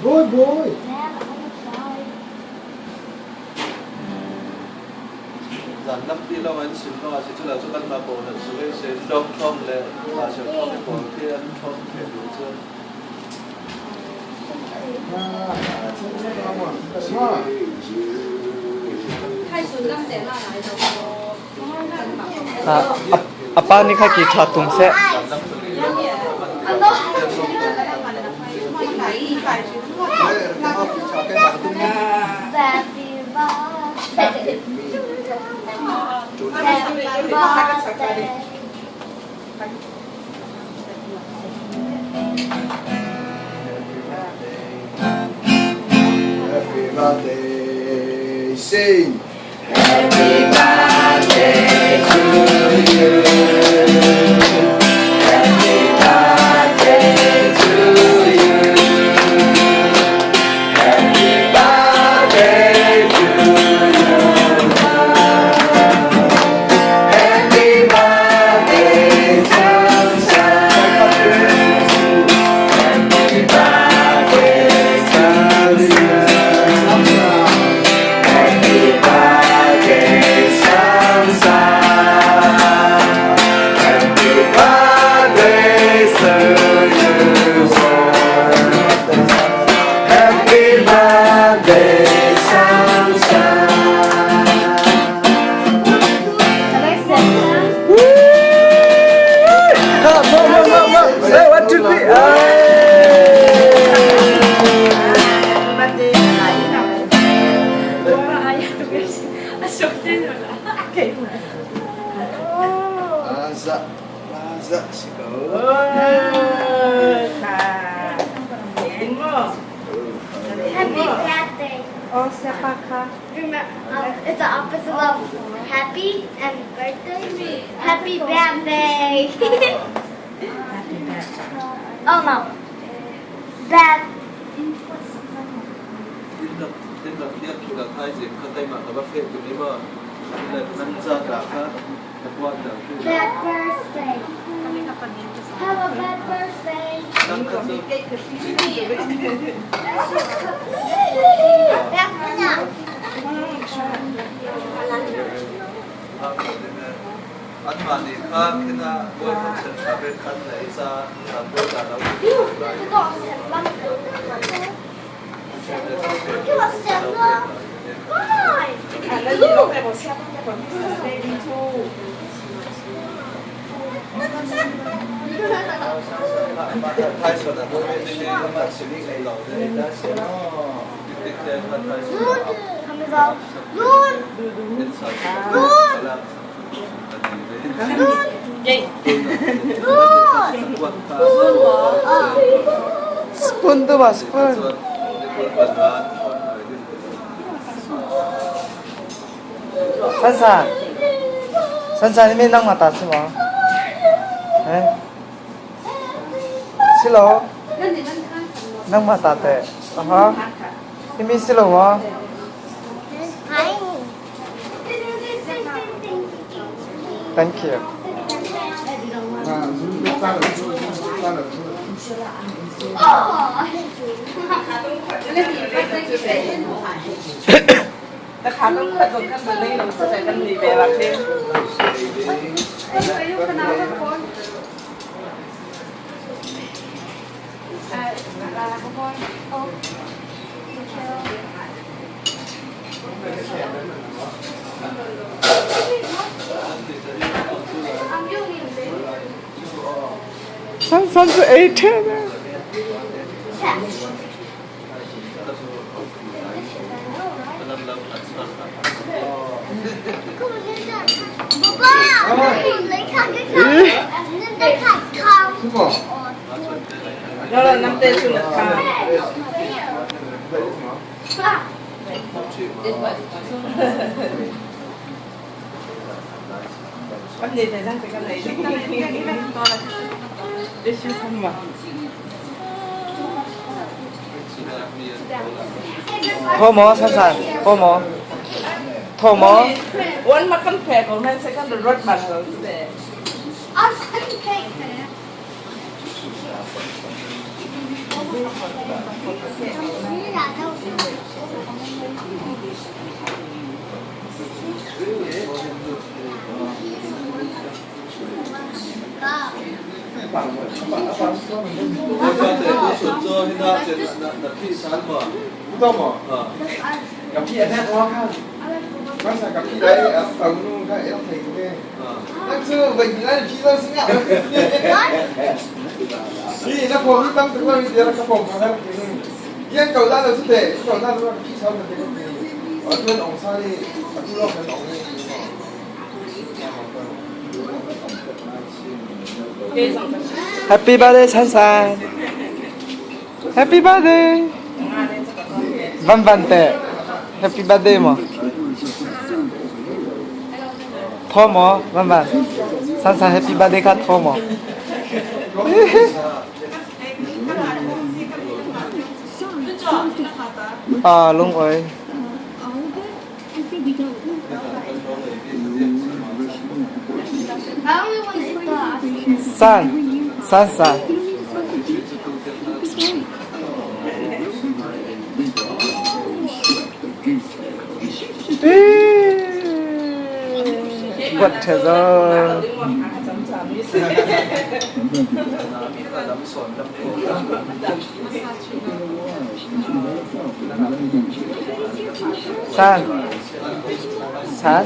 Boy, boy. Zanlampi lawng an sim lawng ah si cu lo cu kanmah pawl an si si dong thawng le sio thawng i pawl khi an thawng theh duh cun. A pa nih kha ki ṭha tum seh. Happy birthday, sing. Happy birthday to you. Happy birthday to you. Happy birthday to you. Happy birthday, Samson. Happy birthday, Samson. Happy birthday, Samson. Happy birthday to you. Happy birthday, Samson. Come, come, come, come. Hey, 1, 2, 3. Hey. Plaza, plaza si ko. Happy birthday. Oh, siapa ka? It's the opposite of happy and birthday. Happy birthday. Oh no. Bad. Bad birthday. Have a bad birthday. Anmah nih kha khin ah bawi kha khan le i ca bawi ta lo. Spoon tu ba spoon. San San. San San ni nang ma ta si ma. Eh? Si lo. Nang ma ta te. Aha. Ini si lo ma. Thank you. San San cu ei ṭhen. Tho maw San San? Tho maw? Tho maw? Happy birthday, Sunshine. Happy birthday. Van Van te. Happy birthday mo. Tho mo, Van Van. Sunshine happy birthday kha tho mo. À, lung oi. San, san san. Quật thế rồi. San. San.